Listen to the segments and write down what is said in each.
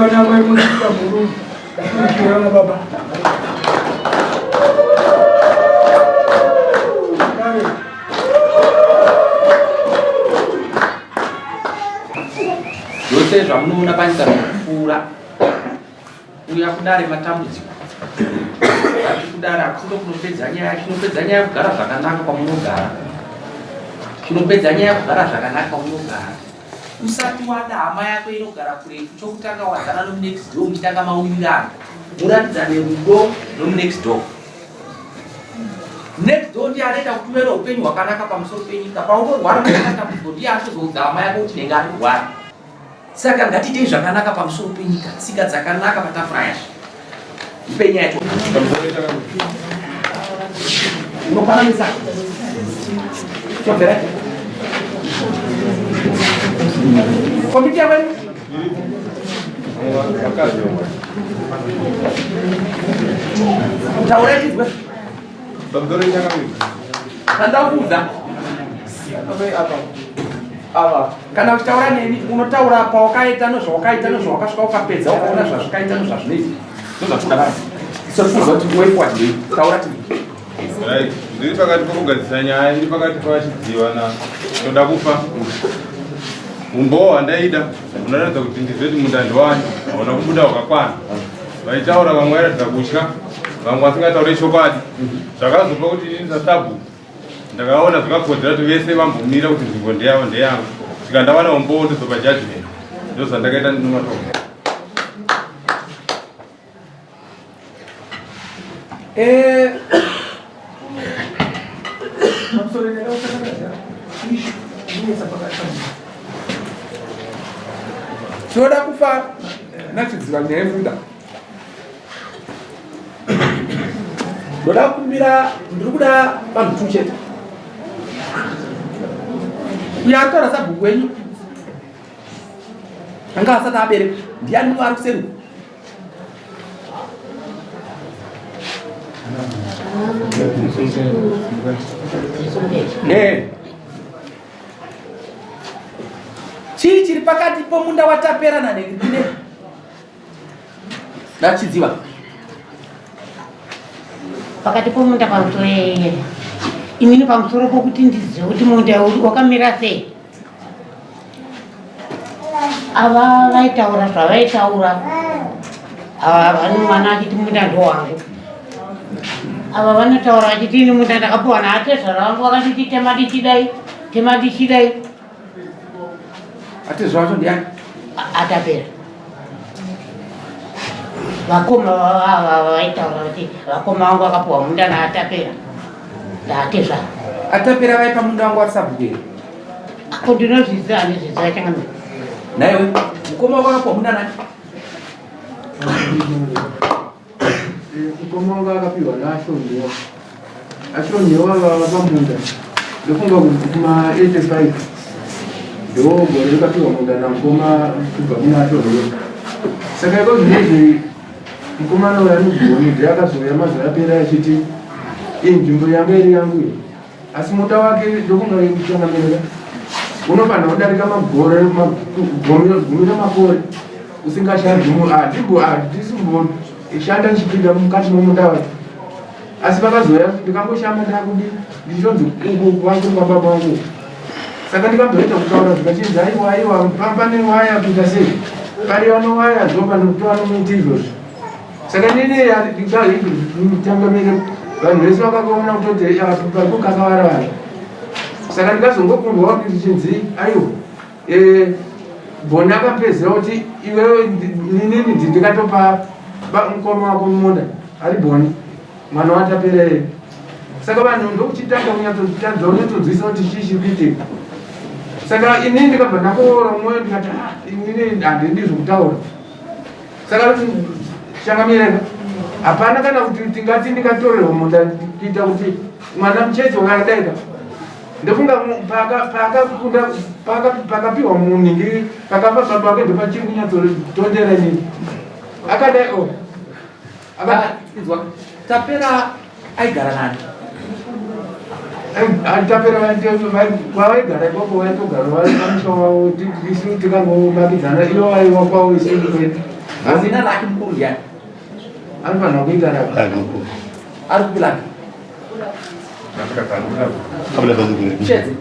Vana mai munoita murume, vana baba. Zvose zvamunoona panyika zvinopfuura uya kudare matambudziko ati kudare hakusindo kunopedza nyaya chinopedza nyaya kugara zvakanaka kwamunogara chinopedza nyaya kugara zvakanaka kwamunogara usati wada hama yako inogara kurefu chokutanga wadzana nomunext door muchitanga mawirirana muratidzane rudo nomunext door Next door ndiye anoita kuti uve neupenyu hwakanaka pamusoro penyika. Paunorwara unoita ndiye anotozoudza hama yako kuti ndenge ari kurwara. Saka ngatiitei zvakanaka pamusoro penyika, tsika dzakanaka patafura yashe. Upenyu yacho. Unokwanisa. Chobvera. Komiti yako Taura tizwe. Pandakuudza. Ava kana uchitaura neni unotaura pawakaita nezvawakaita nezvawakasvika ukapedza ukaona zvazvikaita nezvazvinoita ndozvatinoda vana. So tinoziva kuti way forward ndei. Taura tizwe. Right. Ndiri pakati pokugadzisa nyaya iri pakati paVaChidziva na Toda kufa. Umbowo hwandaida unoratidza kuti ndizoti munda ndewani hauna kubuda wakakwana. Vaitaura vamwe vairatidza kutya, vamwe vasingataure chokwadi. Zvakazopa kuti ini sasabhuku ndakaona zvakakodzera kuti vese vambomira kuti nzvimbo ndeyavo ndeyangu. Svika ndawana umbowo ndozopa judgment. Ndozvandakaita ndinomatongo. Eh, tinoda kufa nachidziva nyaya yemunda ndoda kukumbira ndiri kuda vanhu tu chete uyo aritaura sabhuku wenyu anga asati abereka ndiani mumwe ari kuseri Eh. Chii chiri pakati pomunda watapera nanekine nachidziva pakati pomunda pamusoro yeye inini pamusoro pokuti ndizive kuti munda wakamira sei ava vaitaura zvavaitaura ava vane mwana achiti munda ndowangu ava vanotaura vachiti ini munda ndakapiwa naatezvara vangu vakanditi tema ndichidai tema ndichidai atezvara vacho ndiani atapera vakoma vava vaitaura kuti vakoma vangu vakapiwa munda naatapera ndaatezvara atapera vaipa munda wangu watisabhuku here Ko ndinozviziva handizviziva changamire. Naiwe mukoma wako akapuwa munda nani? Mukoma wangu akapiwa naAshonhewa. Ashonhewa vava pamunda ndofunga kuti kuma 85 ndo gore rikapiwa munda namukoma kubva kuna Ashonhewa. Saka iko zvinezvi mukomana uyo anogoni ndiye akazouya mazuva apera achiti iyi nzvimbo yanga iri yangu iyi asi munda wake ndokunga kuchangamirira unofanira kudarika magore gumi remakore usingashandi handisikumboshanda ndichipinda mukati memunda wake asi vakazouya ndikangoshanda ndakudi ndichitonzi uku kwangu kwababa wangu saka ndikamboita kutaura zvikachinzi aiwa aiwa pane waya kuita sei pari vanowaya ndopanotoanomuita izvozvo saka nini changamire vanhu vese vakaona kutoti pari kukakavara vanhu saka ndikazongokundwa kuti ndichinzi aiwa eh, bona akapedzera kuti iwewe ninini ndikatopa mukoma wako mumunda ari boni mwana wataperere saka vanhu ndokuchitanga kunyatsotadza kunyatsonzwisa kuti chii chiri kuitika saka inini ndikabva ndakuora mwoyo ndikati ah, inini handidi zvokutaura saka changamireka hapana kana kuti tingati ndingatorerwa munda kuita kuti mwana mucheche wakadaika ndofunga paakakunda pakapiwa munhingi pakafa baba wake ndopachiri kunyatsotondera inini akadai o oh. Inzwa, Tapera aigara nani? Tapera kwavaigara ikoko vaitogara vari pamusha wavo isu tikangovakidzana ivo vaiva kwavo isu kwedu. Zina rake mukuru ndiani? Anofanira kuita rake. Ari kupi lake? Chedze.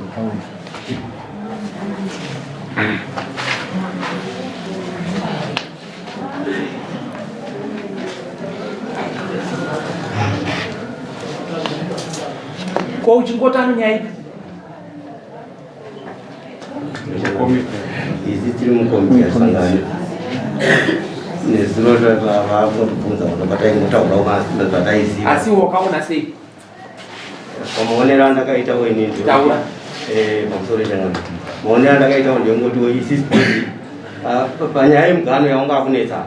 Ko uchingota anonyaya ipi? Izi tiri mukomiti yasangana nezuro vakutibvunza kuti pataingotaurawo zvataiziva. Asi wakaona sei? Pamaonero andakaitawo ini taura eh, pamusoro changamire maonero andakaitawo ndeyongotiwo isisi ah, panyaya yemugano yaunga akunetsa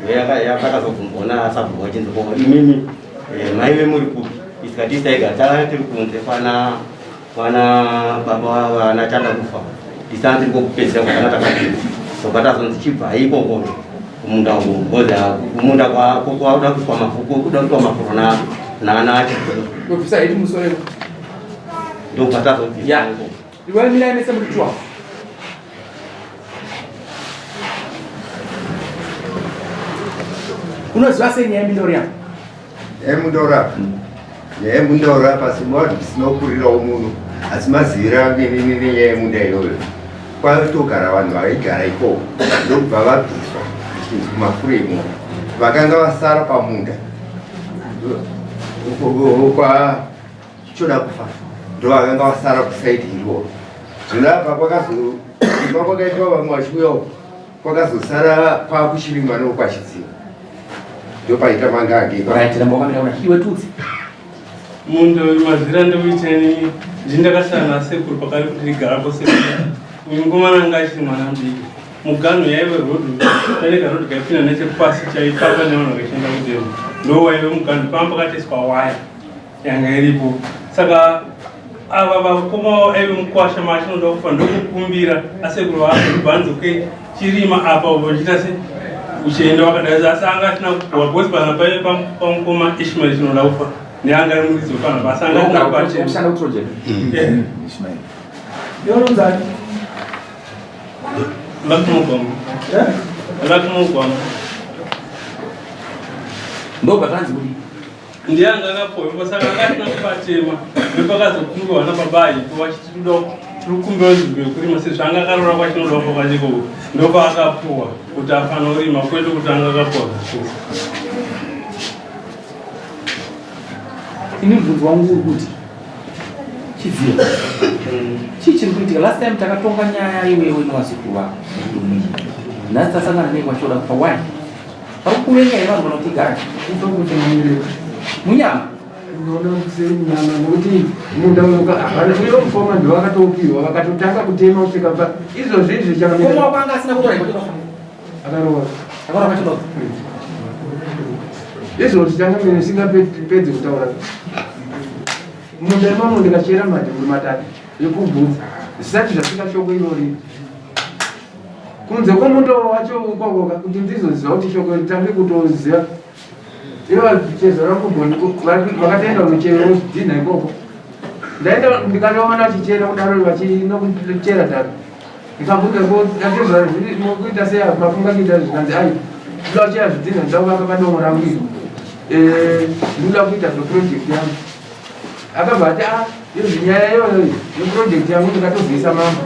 ndoyakazobvunzwa nasabhuku vachinzi ko imimi eh, maive muri kupi isikati taiga tanga tiri kunze kwana kwana baba vana chanda kufa tisana tiri kokupedzisira kwatanga takapinda so patazonzi chibvai ikoko kumunda uko because kumunda kwakuda kuiswa mafuro kuda kuitwa mafuro naana Ndobvisa heti musoro iko. Ndopatazobvisa. Ya. Iwe mirai mese muri tuwa. Unoziva sei nyaya yemindori yako? Yemundori apa. Nyaya yemundori apa simwati tisinokurirawo muno. Asi maziviro angu inini nenyaya yemunda iyoyo. Kwaitogara vanhu vaigara ikoko ndokubva vabviswa zvichinzi kumafuro imomo. Vakanga vasara pamunda kwa choda kufa ndovakanga vasara kusaidi iroro. Zvino apa kwakazoimba kwakaitwa vamwe vachiuyawo kwakazosara kwakuchirimwa nokwachidziva ndopaita mangange Right, ramba wakamira una iwe tutsi. Munda uyu mazira ndeuita ini ndini ndakasara nasekuru pakari kuti ndigarapo sekuru uyu mukomana anga achiri mwana mudiki muganhu yaive road pane karoad kaipinda nechepasi chaifamba nevanhu vakaishanda kudemo ndo waive muganhu pamba pakatoiswa waya yanga iripo saka ava vakoma aive mukwasha maachinoda kufa ndokukumbira asekuru vake ndobva ke chirima apa uchiita se uchienda wakadai asi anga asina kupuwa because pana paive pamukoma ishmael chinoda kufa neanga ari muridzi wepanapa asi anga asina kupachena Yoronzani. Lakumugwama. Lakumugwama. Ndobva zvanzi kudii? Ndiye anga akapohwa saka anga asina kupatema ndopakazokumbirwa nababa aipo vachiti toda tiri kukumbira nzvimbo yekurima sezvo anga akaroora kwachinoda kufa kwachikoko ndopaakapuwa kuti afanorima kwete kuti anga akapuwa zvachose. Ini mubvunzo wangu uri kuti chidziva chii chiri kuitika last time takatonga nyaya iwewe nevazukuru vako nhasi tasangana nei kwachoda kufa why Vari kuvenga here vanhu vanotigara? Munyama. Unoona senyama nokuti munda unoka hapana uyo mukoma ndiwo akatopiwa vakatotanga kutema kusvika pa izvozvi izvi chakamira. Mukoma wako anga asina kutora here Akaroora. Akaroora pachidoko. Izvozvi changamire singapedzi kutaura. Munda imomo ndikachera madhimbi matatu ekubvunza zvisati zvasvika shoko irori. Kunze kwemunda wacho ukokoka kuti ndizoziva kuti shoko ritange kutoziva. Ivo vachicheza rangu vakatoenda kunochera zvidhinha ikoko. Ndaenda ndikatoona vachichera kudaro vachinokuchera dhaka. Ndikabvunza ko atezvara mukuita sei apa mafunga kuita zvikanzi ai ndoda kuchera zvidhinha ndoda kuvaka padomo rangu iri. Eh, ndoda kuita zveproject yangu. Akabva ati ah izvi nyaya iyoyo yeproject yangu ndikatobvisa mambo.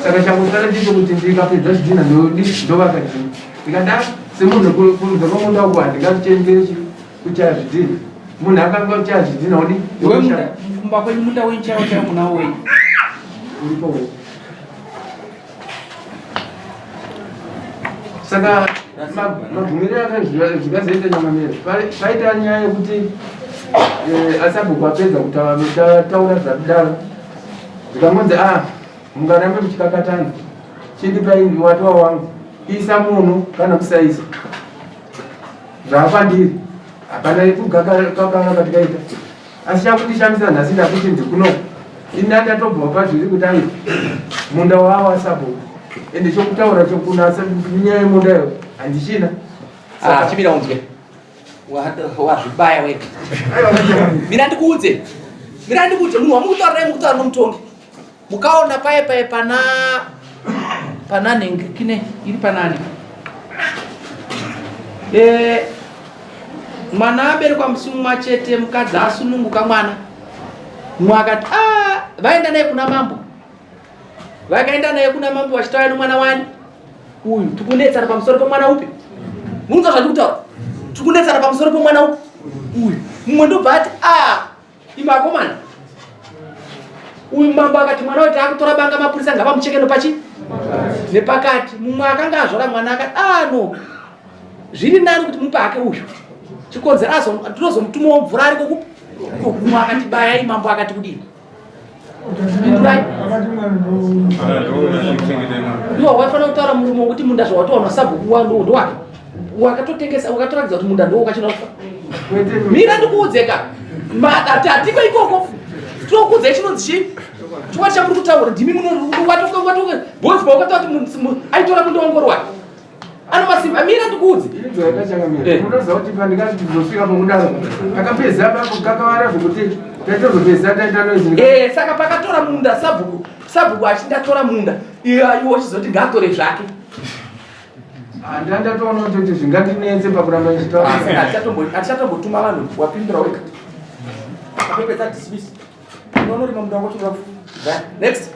Saka changosara ndicho kuti ndikapedza zvidhina ndodi ndovaka chii. Ndikati ah semunhu kunze kwamunda uku handingachengere chi kuchaya zvidhina. Munhu akanga kuchaya zvidhina odi Iwe munda kumba kwenyu munda wenyu chaiwo chaiwo munawo wenyu. uripo. Saka Magumiro akazvikazoita nyamamira paita nyaya yekuti eh, asabhuku apedza kutaura zvakudaro zvikangonzi a ah, mungarambe muchikakatana chindipai watowa wangu isa munhu kana kusaisa zvaakwandiri hapana kugakakakaka katikaita asi chakundishamisa nhasi ndakuti ndikuno ini ndatobvawo pazviri kuti ai munda wavo asabhuku ende chokutaura chokunasa nyaya yemunda iyo handichina ah, chimira unzwe wazvibaya wega mira ndikuudze mira ndikuudze munhu wamukutaura naye mukutaura nomutongi Mukaona paye paye pana pana nengikine iri panani e, mwana aberekwa musi mumwe chete mukadzi asununguka mwana mumwe akati ah, vaenda naye kuna mambo vakaenda naye kuna mambo vachitauya nomwana wani uyu tikunetsana pamusoro pemwana upi munonzwa zvandikutaura tikunetsana pamusoro pemwana upi uyu mumwe ndobva ati a ah, Imi akomana. Uyu mambo akati mwana wetu akutora banga mapurisa ngavamucheke nopachi nepakati. Mumwe akanga azvara mwana akati ah no. Zviri nani kuti mupe hake uyu. Chikonzero azo tinozomutumawo mvura ariko kupi? Mumwe akati bayai mambo akati kudini? Pindurai. Iwe waifanira kutaura murume wekuti munda zvawatowana sabhuku wa ndo wake. Wakatotengesa wakatoratidza kuti munda ndo wakachina kufa. Mira ndikuudze ka. Hatiko ikoko. Tinokuudza chinonzi chii? Chokwadi chamuri kutaura ndimi muno watoka watoka boss paukataura kuti aitora munda wangu wake. Ano masimba mira ndikuudze. Inzwa yakachangamira. Eh. Unoziva kuti pandikati ndozosvika pokudaro. Akapedza papo kakawara zvekuti taitozopedza taita noise. Eh saka pakatora munda sabhuku sabhuku achindatora munda iye iwo achizoti ngaatore zvake. Handandatoona kuti zvingandinetse pakuramba ndichitaura. Hatichatombotuma vanhu wapindura wega. Apepetsa dismiss. Unonorima munda wako chinoda. Next.